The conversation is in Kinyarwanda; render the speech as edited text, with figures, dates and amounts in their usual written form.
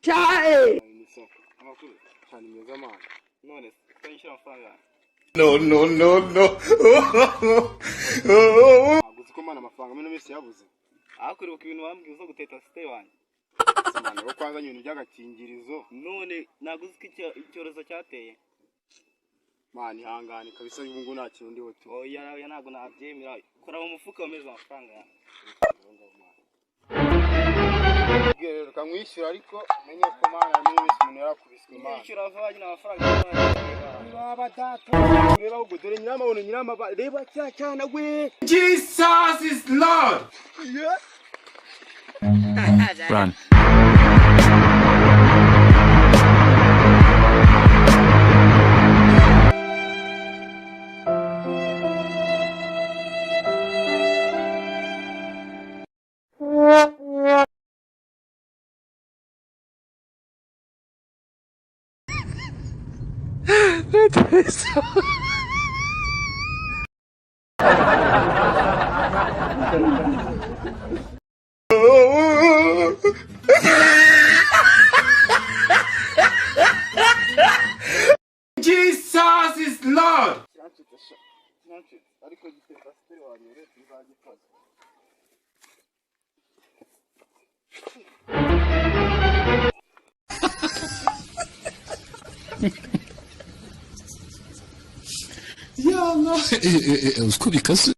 Ni sawa. Amakuru? Cyane, meza man. None se utanyishyura amafaranga yanjye? No, no, no, no. Ntabwo uzi ko man, amafaranga muri ino minsi yabuze. Ariko uribuka ibintu wambwiye uza guteta sister wanjye? Se man, wowe kwanza ibintu by'agakingirizo. None ntabwo uzi ko icyorezo cyateye? Man, ihangane kabisa, ubu ngubu nta kintu ndiho tu. Oya oya, ntabwo nabyemera. Kora mu mufuka wameze amafaranga yanjye. Bwira rero kamwishyura, ariko umenye ko man, muri ino minsi umuntu yarakubiswe man. Yishyura vuba nyine amafaranga yanjye. Baba data, reba ahubwo, dore nyiramabuno, nyiramaba, reba cya cyana we. Jesus is Lord. Yeah. Run. Jesus is Lord. Kirancitse sha, kirancitse, ariko giteta sister wanjye uretse nzagikoza. Ya Allah. Uko bikaze.